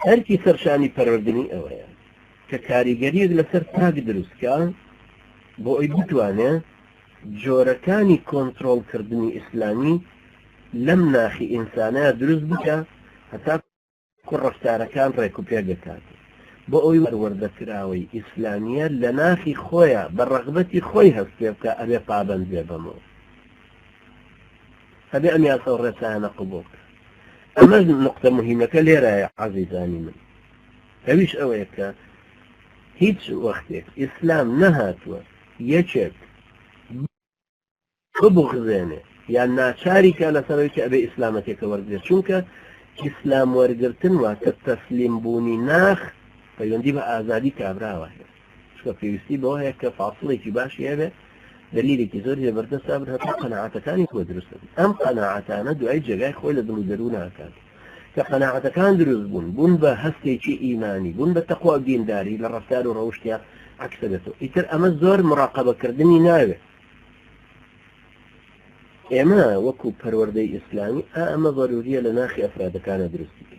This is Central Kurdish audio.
ئەرکی سەرشانی پەروەردنی ئەوەیە کە کاریگەریەک لەسەر تاک دروست کا بۆ ئەوی بتوانێ جۆرەکانی کۆنترۆڵکردنی ئیسلامی لەم ناخی ئینسانە دروست بکە هەتا کوڕ ڕەفتارەکان ڕێکوپێک دەکات بۆ ئەوی پەروەردەکراوەی ئیسلامیە لە ناخی خۆیە بە ڕەغبەتی خۆی هەست پێ بکە ئەبێ پابەند بێ بەمەوە ئەبێ ئەم یاسا و ڕێسایانە قبوڵ کە ئەمەش نقطە مهمەکە لێرایە عەزیزانی من ئەویش ئەوەیە کە هیچ وەختێک ئیسلام نەهاتووە یەکێک ببوغزێنێ یان ناچاری کە لەسەرەوەی کە ئەبێ ئیسلامەتێکە وەرگێت، چونکە ئیسلام وەرگرتن واتە تەسلیم بوونی ناخ پەیوەندی بە ئازادی کابراوە هەیە، چونکە پێویستی بەوە هەیە کە فاصلێکی باشی هەبێ، دلیلێکی زۆری لەبەردەستا بن هەتا قەناعەتەکانی بۆ دروست بن. ئەم قەناعەتانە دوای جێگای خۆی لە دڵ و دەروون ناکات. کە قەناعەتەکان دروست بوون، بوون بە هەستێکی ئیمانی، بوون بە تەقوا و دینداری لە ڕەفتار و ڕەوشتیا عەکسە بێتەوە. ئیتر ئەمە زۆر مراقەبەکردنی ناوێ. ئێمە وەکو پەروەردەی ئیسلامی ئا ئەمە ضروریە لە ناخی ئەفرادەکانە دروستی.